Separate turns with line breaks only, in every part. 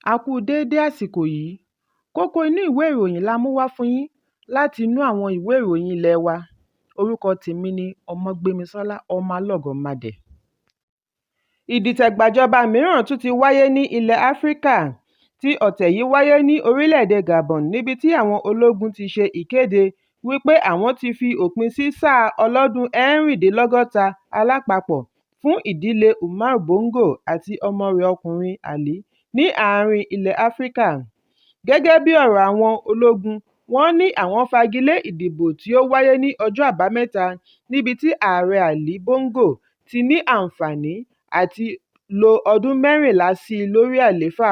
A kú déédé àsìkò yìí. Kókó inú ìwé ìròyìn la mú wá fún yín láti inú àwọn ìwé ìròyìn ilé wa. Orúkọ tèmi ni Ọmọgbémisọ́lá Ọmọlọ́gọ̀mádẹ. Ìdìtẹ̀gbàjọba mìíràn tún ti wáyé ní ilẹ̀ Áfíríkà. Tí ọ̀tẹ̀ yìí wáyé ní orílẹ̀-èdè Gabon níbi tí àwọn ológun ti ṣe ìkéde wípé àwọn ti fi òpin sí sáà ọlọ́dún 64 alápapọ̀ fún ìdílé Omar Bongo àti ọmọ rẹ̀ ọkùnrin Ali ní àárín ilẹ̀ Áfíríkà. Gẹ́gẹ́ bí ọ̀rọ̀ àwọn ológun, wọ́n ní àwọn fagilé ìdìbò tí ó wáyé ní ọjọ́ Àbámẹ́ta níbi tí Ààrẹ Ali Bongo ti ní àǹfààní àti lo ọdún 14 síi lórí àlééfà.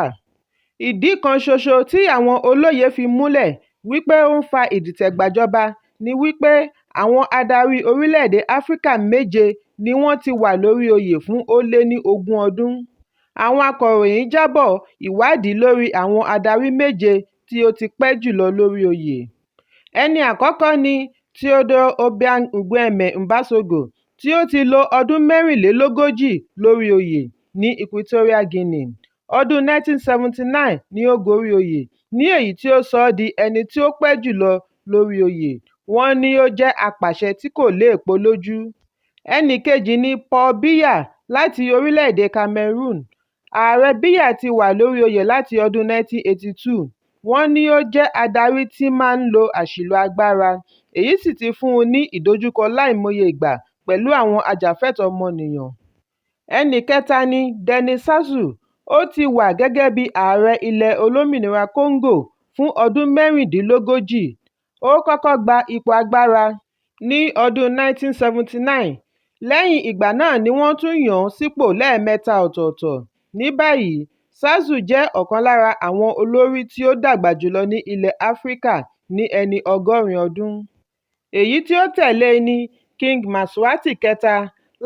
Ìdí kan ṣoṣo tí àwọn olóyè fi múlẹ̀ wípé ó ń fa ìdìtẹ̀gbàjọba ni wípé àwọn adarí orílẹ̀-èdè Áfíríkà méje ni wọ́n ti wà lórí oyè fún ó lé ní ogún ọdún. Àwọn akọ̀ròyìn jábọ̀ ìwádìí lórí àwọn adarí méje tí ó ti pẹ́ jùlọ lórí oyè. Ẹni àkọ́kọ́ ni Teodoro Obiang Nguema Mbasogo, tí ó ti lo ọdún 44 lórí oyè ní Equatorial Guinea. Ọdún 1979 ni ó gorí oyè, ní èyí tí ó sọ ọ́ di ẹni tí ó pẹ́ jùlọ lórí oyè. Wọ́n ní ó jẹ́ apàṣẹ tí kò léèpo lójú. Ẹni kejì ni Paul Biya láti orílẹ̀-èdè Cameroon. Ààrẹ Biya ti wà lórí oyè láti ọdún 1982. Wọ́n ní ó jẹ́ adarí tí máa ń lo àṣìlò agbára, èyí sì ti fún un ní ìdojúkọ láìmọye ìgbà pẹ̀lú àwọn ajàfẹ́tọ̀ọ́ ọmọnìyàn. Ẹni kẹta ni Denis Sassou. Ó ti wà gẹ́gẹ́ bí ààrẹ Ilẹ̀ Olómìnira Congo fún ọdún 36. Ó kọ́kọ́ gba ipò agbára ní ọdún 1979, lẹ́yìn ìgbà náà ni wọ́n tún yàn án sípò lẹ́ẹ̀mẹ́ta ọ̀tọ̀ọ̀tọ̀. Ní báyìí, Sassou jẹ́ ọ̀kan lára àwọn olórí tí ó dàgbà jùlọ ní ilẹ̀ Áfíríkà ní ẹni 80 ọdún. Èyí tí ó tẹ̀lé e ni King Mswati III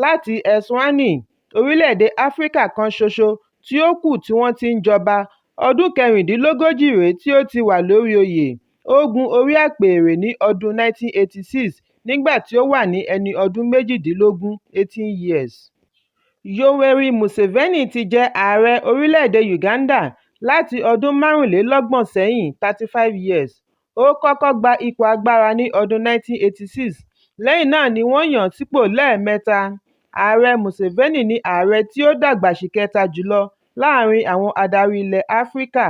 láti Eswatini, orílẹ̀-èdè Áfíríkà kan ṣoṣo tí ó kù tí wọ́n ti ń jọba, ọdún 36 rèé tí ó ti wà lórí oyè. Ó gun orí àpèrè ní ọdún 1986 nígbà tí ó wà ní ẹni ọdún méjìdínlógún 18 years. Yoweri Museveni ti jẹ ààrẹ orílẹ̀-èdè Uganda láti ọdún 35 sẹ́yìn 35 years. Ó kọ́kọ́ gba ipò agbára ní ọdún 1986, lẹ́yìn náà ni wọ́n yàn án sípò lẹ́ẹ̀mẹ́ta. Ààrẹ Museveni ni ààrẹ tí ó dàgbà ṣìkẹta jùlọ láàárín àwọn adarí ilẹ̀ Áfíríkà,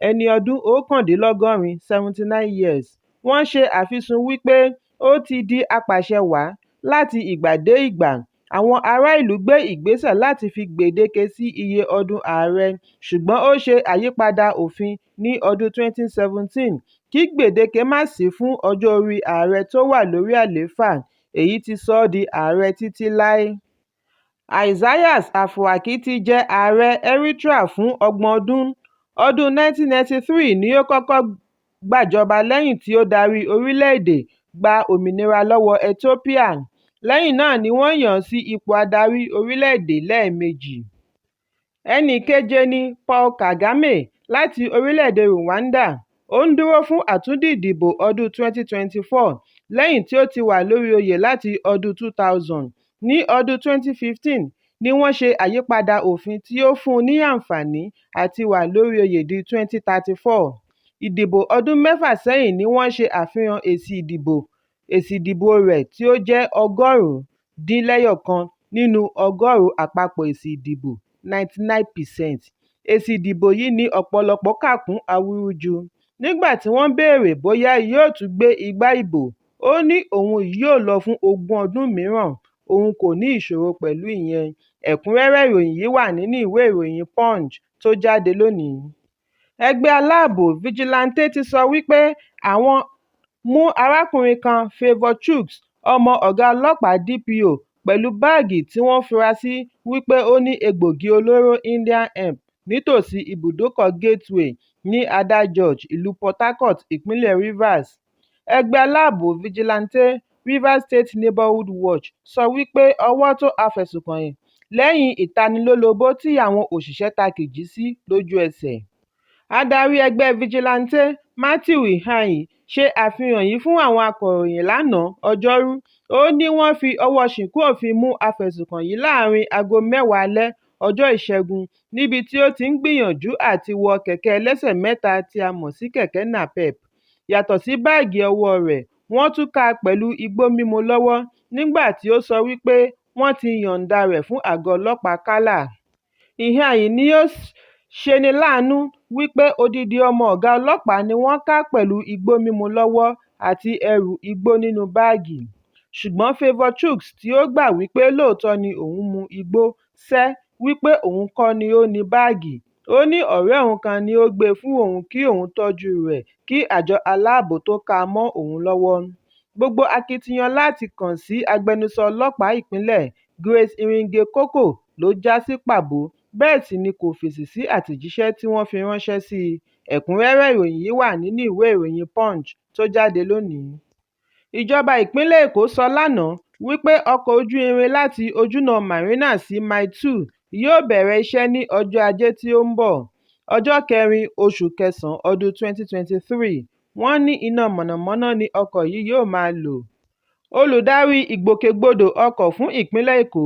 ẹni ọdún 89 79 years. Wọ́n ṣe àfisùn wípé ó ti di apàṣẹwàá láti ìgbà dé ìgbà. Àwọn ará ìlú gbé ìgbésẹ̀ láti fi gbèdéke sí iye ọdún ààrẹ, ṣùgbọ́n ó ṣe àyípadà òfin ní ọdún 2017 kí gbèdéke má sí fún ọjọ́ orí ààrẹ tó wà lórí àlééfà, èyí tí sọ ọ́ di ààrẹ títí láé. Isaias Afwerki ti jẹ ààrẹ Eritrea fún ọgbọ̀n ọdún. Ọdún 1993 ni ó kọ́kọ́ gbàjọba lẹ́yìn tí ó darí orílẹ̀-èdè gba òmìnira lọ́wọ́ Ethiopia. Lẹ́yìn náà ni wọ́n yàn án sí ipò adarí orílẹ̀-èdè lẹ́ẹ̀mejì. Ẹni keje ni Paul Kagame láti orílẹ̀-èdè Rwanda. Ó ń dúró fún àtúndì ìdìbò ọdún 2024 lẹ́yìn tí ó ti wà lórí oyè láti ọdún 2000. Ní ọdún 2015 ni wọ́n ṣe àyípadà òfin tí ó fún un ní àǹfààní àti wà lórí oyè di 2034. Ìdìbò ọdún mẹ́fà sẹ́yìn ni wọ́n ṣe àfihàn èsì ìdìbò rẹ̀ tí ó jẹ́ 91 nínú ọgọ́rùn-ún àpapọ̀ èsì ìdìbò 99%. Èsì ìdìbò yìí ni ọ̀pọ̀lọpọ̀ kà kún awúrúju. Nígbà tí wọ́n béèrè bóyá yóò tún gbé igbá ìbò, ó ní òun yóò lọ fún ogún ọdún mìíràn, òun kò ní ìṣòro pẹ̀lú ìyẹn. Ẹ̀kúnrẹ́rẹ́ ìròyìn yìí wà nínú ìwé ìròyìn Punch tó jáde lónìí. Ẹgbẹ́ aláàbò fìjìláńtẹ́ ti sọ wípé àwọn mú arákùnrin kan Favour Chuks, ọmọ ọ̀gá ọlọ́pàá DPO pẹ̀lú báàgì tí wọ́n fura sí wípé ó ní egbòogi olóró Indian Hemp nítòsí ibùdókọ̀ Gateway ní Ada George, ìlú Port Harcourt, ìpínlẹ̀ Rivers. Ẹgbẹ́ aláàbò fìjìláńtẹ́ Rivers State Neighbourhood Watch sọ wípé ọwọ́ tó afẹ̀sùnkàn lẹ́yìn ìtanilólobó tí àwọn òṣìṣẹ́ takìjí sí lójú ẹsẹ̀. Adarí ẹgbẹ́ fìjìláńtẹ́ Matthew Iheanyi ṣe àfihàn yìí fún àwọn akọ̀ròyìn lánàá Ọjọ́rú. Ó ní wọ́n fi ọwọ́ ṣìkún òfin mú afẹ̀sùnkàn yìí láàárín aago mẹ́wàá alẹ́ ọjọ́ Ìṣẹ́gun níbi tí ó ti ń gbìyànjú àti wọ kẹ̀kẹ́ ẹlẹ́sẹ̀ mẹ́ta tí a mọ̀ sí kẹ̀kẹ́ napep. Yàtọ̀ sí báàgì ọwọ́ọ rẹ̀, wọ́n tún ká a pẹ̀lú igbó mímu lọ́wọ́ nígbà tí ó sọ wípé wọ́n ti yọ̀ǹdaa rẹ̀ fún àgọ́ ọlọ́pàá Kala. Ìhín yìí ni ó ṣe ní láàánú wípé odindi ọmọ ọ̀gá ọlọ́pàá ni wọ́n ká pẹ̀lú igbó mímu lọ́wọ́ àti ẹrù igbó nínú báàgì. Ṣùgbọ́n Favour Chuks tí ó gbà wípé lóòótọ́ ni òun mu igbó, sẹ́ wípé òun kọ́ ni ó ni báàgì. Ó ní ọ̀rẹ́ òun kan ni ó gbé e fún òun kí òun tọ́júu rẹ̀ kí àjọ aláàbò tó ká a mọ́ òun lọ́wọ́. Gbogbo akitiyan láti kàn sí agbẹnusọ ọlọ́pàá ìpínlẹ̀, Grace Iringekoko ló já sí pàbó, bẹ́ẹ̀ sì ni kò fèsì sí àtẹ̀jíṣẹ́ tí wọ́n fi ránṣẹ́ sí i. Ẹ̀kúnrẹ́rẹ́ ìròyìn yìí wà nínú ìwé ìròyìn Punch tó jáde lónìí. Ìjọba ìpínlẹ̀ Èkó sọ lánàá wípé ọkọ̀ ojú irin láti Ojúnà Marina sí Mile 2 yóò bẹ̀rẹ̀ iṣẹ́ ní ọjọ́ Ajé tí ó ń bọ̀, ọjọ́ 4 oṣù kẹsàn-án ọdún 2023. Wọ́n ní iná mọ̀nàmọ́ná ni ọkọ̀ yìí yóò máa lò. Olùdarí Ìgbòkègbodò Ọkọ̀ fún Ìpínlẹ̀ Èkó,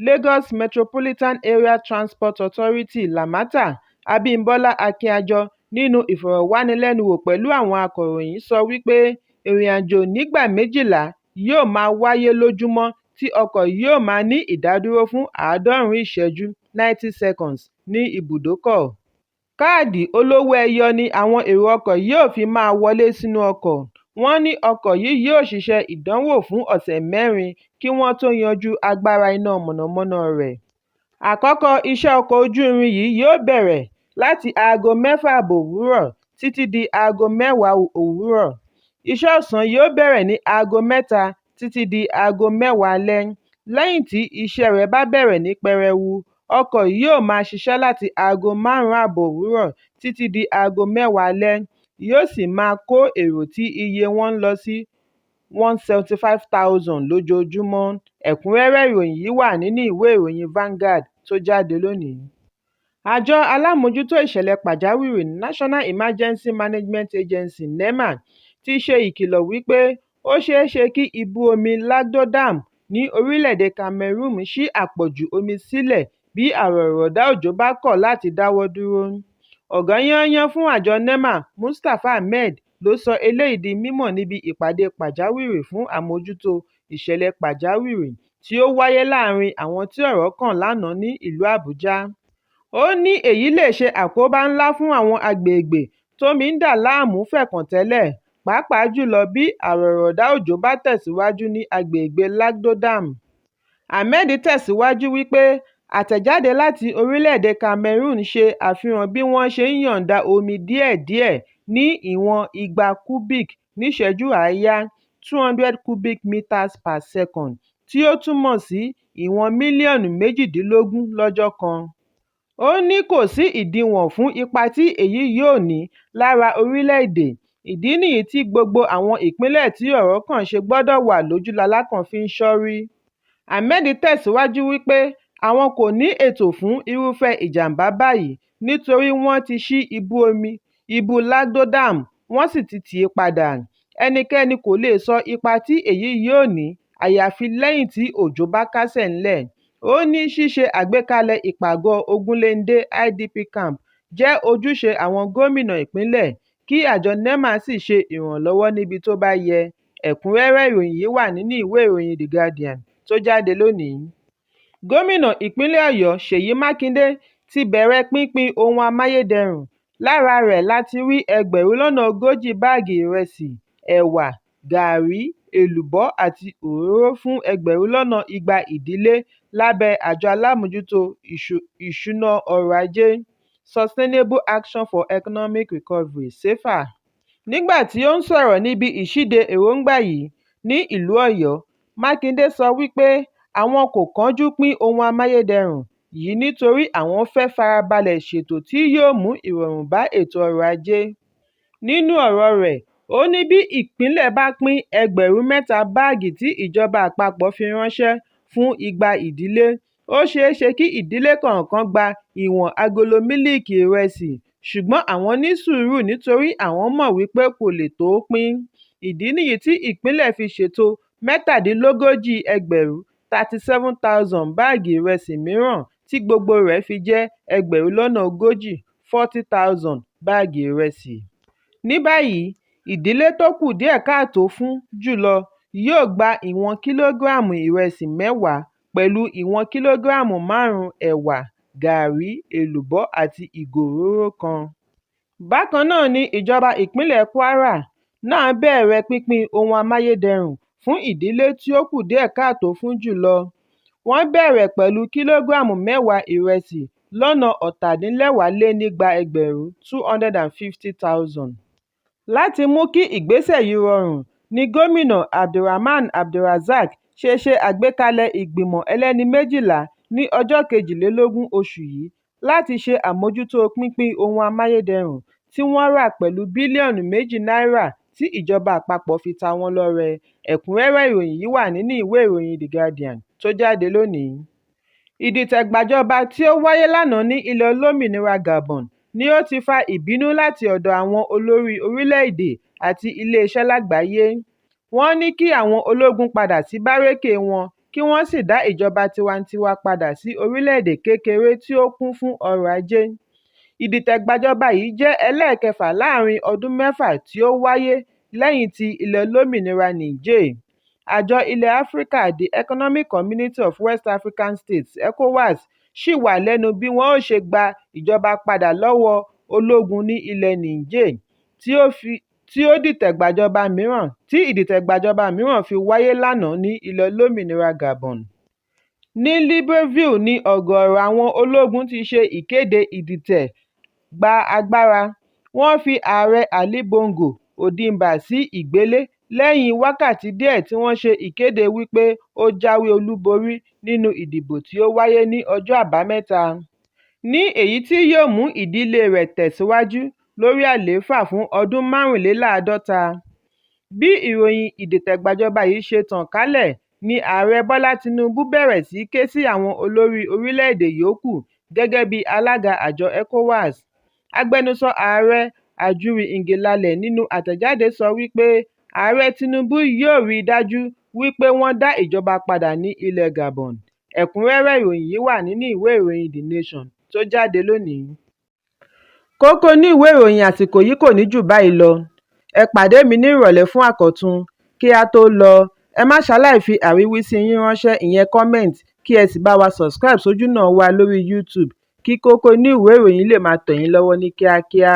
Lagos Metropolitan Area Transport Authority (LAMATA), Abímbọ́lá Akínàjọ nínú ìfọ̀rọ̀wánilẹ́nuwò pẹ̀lú àwọn akọ̀ròyìn sọ wípé ìrìnàjò nígbà 12 yóò máa wáyé lójúmọ́ tí ọkọ̀ yóò máa ní ìdádúró fún 90 ìṣẹ́jú (90 seconds) ní ibùdókọ̀. Káàdì olówó-ẹyọ ni àwọn èrò ọkọ̀ yóò fi máa wọlé sínú ọkọ̀. Wọ́n ní ọkọ̀ yìí yóò ṣiṣẹ́ ìdánwò fún ọ̀sẹ̀ mẹ́rin kí wọ́n tó yanjú agbára iná mọ̀nàmọ́ná rẹ̀. Àkọ́kọ́ iṣẹ́ ọkọ̀ ojú irin yìí yóò bẹ̀rẹ̀ láti aago 6:30 òwúrọ̀ títí di aago 10 òwúrọ̀. Iṣẹ́ ọ̀sán yóò bẹ̀rẹ̀ ní aago 3 títí di aago 10 alẹ́. Lẹ́yìn tí iṣẹ́ẹ rẹ̀ bá bẹ̀rẹ̀ ní pẹrẹu, ọkọ̀ yìí yóò máa ṣiṣẹ́ láti aago 5:30 òwúrọ̀ títí di aago 10 alẹ́, yóò sì máa kó èrò tí iye wọn ń lọ sí 175,000 lójoojúmọ́. Ẹ̀kúnrẹ́rẹ́ ìròyìn yìí wà nínú ìwé ìròyìn Vanguard tó jáde lónìí. Àjọ alámòójútó ìṣẹ̀lẹ̀ pàjáwìrì National Emergency Management Agency (NEMA) ti ṣe ìkìlọ̀ wípé ó ṣeé ṣe kí ibú omi Lagdo Dam ní orílẹ̀-èdè Cameroon ṣí àpọ̀jù omi sílẹ̀ bí àrọ̀ọ̀rọ̀dá òjò bá kọ̀ láti dáwọ́ dúró. Ọ̀gá yányán fún àjọ NEMA, Mustapha Ahmed ló sọ eléyìí di mímọ̀ níbi ìpàdé pàjáwìrì fún àmójútó ìṣẹ̀lẹ̀ pàjáwìrì tí ó wáyé láàárín àwọn tí ọ̀rọ̀ kàn lánàá ní ìlú Àbújá. Ó ní èyí lè ṣe àkóbá ńlá fún àwọn agbègbè tómi ń dà láàmú fẹ̀kàn tẹ́lẹ̀, pàápàá jùlọ bí àrọ̀ọ̀rọ̀dá òjò bá tẹ̀síwájú ní agbègbè Lagdo Dam. Ahmed tẹ̀síwájú wípé àtẹ̀jáde láti orílẹ̀-èdè Cameroon ṣe àfihàn bí wọ́n ṣe ń yọ̀ǹda omi díẹ̀díẹ̀ ní ìwọ̀n 200 cubic níṣẹ̀ẹ́jú àáyá 200 cubic metres per second, tí ó túmọ̀ sí ìwọ̀n mílíọ̀nù 18 lọ́jọ́ kan. Ó ní kò sí ìdíwọ̀n fún ipa tí èyí yóò ní lára orílẹ̀-èdè, ìdí nìyí tí gbogbo àwọn ìpínlẹ̀ tí ọ̀rọ̀ kàn ṣe gbọdọ̀ wà lójú lalákàn fi ń ṣọ́rí. Ahmed tẹ̀síwájú wípé àwọn kò ní ètò fún irúfẹ́ ìjàm̀bá báyìí nítorí wọ́n ti ṣí ibú omi ibú Lagdo Dam wọ́n sì ti tì í padà. Ẹnikẹ́ni kò leè sọ ipa tí èyí yóò ní àyàfi lẹ́yìn tí òjò bá kásẹ̀ ńlẹ̀. Ó ní ṣíṣe àgbékalẹ̀ ìpàgọ́ọ ogunléndé IDP camp jẹ́ ojúṣe àwọn gómìnà ìpínlẹ̀, kí àjọ NEMA sì ṣe ìrànlọ́wọ́ níbi tó bá yẹ. Ẹ̀kúnrẹ́rẹ́ ìròyìn yìí wà nínú ìwé ìròyìn The Guardian tó jáde lónìí. Gómìnà ìpínlẹ̀ Ọ̀yọ́ Ṣèyí Mákindé ti bẹ̀rẹ̀ pínpín ohun amáyédẹrùn. Lára rẹ̀ la ti rí 40,000 báàgì ìrẹsì, ẹ̀wà, gàárì, èlùbọ́ àti òróró fún 200,000 ìdílé lábẹ́ àjọ alámòójútó ìṣúná ọrọ̀ Ajé, Sustainable Action for Economic Recovery (SAFER). Nígbà tí ó ń sọ̀rọ̀ níbi ìṣíde èròńgbà yìí ní ìlú Ọ̀yọ́, Mákindé sọ wípé àwọn kò kánjú pín ohun amáyédẹrùn yìí nítorí àwọn fẹ́ farabalẹ̀ ṣètò tí yóò mú ìrọ̀rùn bá ètò ọrọ̀ Ajé. Nínú ọ̀rọ̀ọ rẹ̀, ó ní bí ìpínlẹ̀ bá pín 3,000 báàgì tí ìjọba àpapọ̀ fi ránṣẹ́ fún 200 ìdílé, ó ṣeé ṣe kí ìdílé kọ̀ọ̀kan gba ìwọ̀n agolo mílíìkì ìrẹsì, ṣùgbọ́n àwọn ní sùúrù nítorí àwọn mọ̀ wípé kò lè tó pín, ìdí nìyí tí ìpínlẹ̀ fi ṣètò 37,000 37,000 báàgì ìrẹsì mìíràn tí gbogbo rẹ̀ fi jẹ́ ẹgbẹ̀rún lọ́nà ogójì 40,000 báàgì ìrẹsì. Ní báyìí, ìdílé tó kù díẹ̀ káàtó fún jùlọ yóò gba ìwọ̀n kìlógíráàmù ìrẹsì 10 pẹ̀lú ìwọ̀n kìlógíráàmù 5 ẹ̀wà, gààrí, èlùbọ́ àti ìgò òróró kan. Bákan náà ni Ìjọba Ìpínlẹ̀ Kwara náà bẹ̀rẹ̀ pínpín ohun amáyédẹrùn fún ìdílé tí ó kù díẹ̀ káàtó fún jùlọ. Wọ́n bẹ̀rẹ̀ pẹ̀lú kìlógíráàmù 10 ìrẹsì lọ́nà 250,000 250,000. Láti mú kí ìgbésẹ̀ yìí rọrùn ni Gómìnà AbdulRahman AbdulRazaq ṣe ṣe àgbékalẹ̀ ìgbìmọ̀ ẹlẹ́ni 12 ní ọjọ́ 22 oṣù yìí láti ṣe àmójútó pínpín ohun amáyédẹrùn tí wọ́n rà pẹ̀lú bílíọ̀nù 2 náírà tí ìjọba àpapọ̀ fi ta wọ́n lọ́rẹ. Ẹ̀kúnrẹ́rẹ́ ìròyìn yìí wà nínú ìwé ìròyìn The Guardian tó jáde lónìí. Ìdìtẹ̀gbàjọba tí ó wáyé lánàá ní ilẹ̀ olómìnira Gabon ni ó ti fa ìbínú láti ọ̀dọ̀ àwọn olórí orílẹ̀-èdè àti ilé-iṣẹ́ lágbàáyé. Wọ́n ní kí àwọn ológun padà sí bárákè wọn kí wọ́n sì dá ìjọba tiwantiwa padà sí orílẹ̀-èdè kékeré tí ó kún fún ọrọ̀-ajé. Ìdìtẹ̀gbàjọba yìí jẹ́ ẹlẹ́ẹ̀kẹfà láàárín ọdún mẹ́fà tí ó wáyé lẹ́yìn ti ilẹ̀ olómìnira Niger. Àjọ ilẹ̀ Áfíríkà The Economic Community of West African States (ECOWAS) ṣì wà lẹ́nu bí wọn ó ṣe gba ìjọba padà lọ́wọ́ ológun ní ilẹ̀ Niger tí ìdìtẹ̀gbàjọba mìíràn fi wáyé lánàá ní ilẹ̀ olómìnira Gabon. Ní Libreville ní ọ̀gọ̀ọ̀rọ̀ àwọn ológun ti ṣe ìkéde ìdìtẹ̀ gba agbára, wọ́n fi Ààrẹ Ali Bongo Ondimba sí ìgbélé lẹ́yìn wákàtí díẹ̀ tí wọ́n ṣe ìkéde wípé ó jáwé olúborí nínú ìdìbò tí ó wáyé ní ọjọ́ Àbámẹ́ta, ní èyí tí yóò mú ìdílé rẹ̀ tẹ̀síwájú lórí àlééfà fún ọdún 45. Bí ìròyìn ìdìtẹ̀gbàjọba yìí ṣe tàn kálẹ̀ ni Ààrẹ Bọ́lá Tinubu bẹ̀rẹ̀ sí ké sí àwọn olórí orílẹ̀-èdè yòókù gẹ́gẹ́ bí alága àjọ ECOWAS. Agbẹnusọ Ààrẹ Ajuri Ngelale nínú àtẹ̀jáde sọ wípé Ààrẹ Tinubu yóò ríi dájú wípé wọ́n dá ìjọba padà ní ilẹ̀ Gabon. Ẹ̀kúnrẹ́rẹ́ ìròyìn yìí wà nínú ìwé ìròyìn The Nation tó jáde lónìí. Kókó inú ìwé ìròyìn àsìkò yìí kò ní jù báyìí lọ, ẹ pàdé mi ní ìrọ̀lẹ́ fún àkọ́tún. Kí á tó lọ, ẹ má ṣaláì fi àríwísí yín ránṣẹ́ ìyẹn comment kí ẹ sì bá wa subscribe sójúnà wa lórí YouTube kí kókó inú ìwé ìròyìn lè máa tẹ̀ yín lọ́wọ́ ní kíákíá.